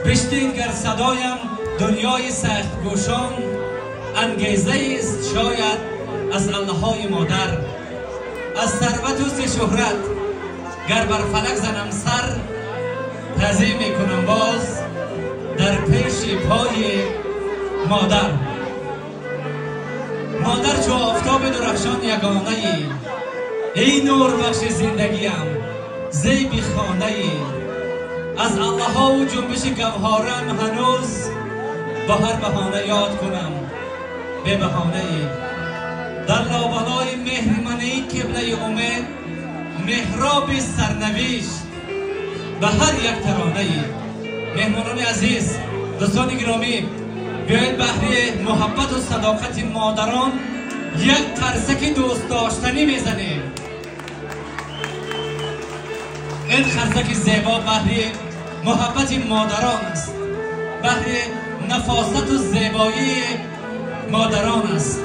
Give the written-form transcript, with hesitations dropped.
بشنید گر صدایم دنیای سخت گوشان، انگیزه است شاید از الله‌های مادر. از ثروت و ز شهرت گر بر فلک زنم سر، تعظیم میکنم باز در پیش پای مادر. مادر چو آفتاب درخشان یگانه ای، ای نور بخش زندگیم زیب خانه ای. از الله ها و جنبش گوهارم هنوز با هر بهانه یاد کنم به بهانه ای. در لابلای مهر من ای قبله امید، محراب سرنوشت به هر یک ترانه ای. مهمانان عزیز، دوستان گرامی، بیایید بهر محبت و صداقت مادران یک قرصک دوست داشتنی میزنیم. این خرسک زیبا بهر محبت مادران است، بهر نفاست و زیبایی مادران است.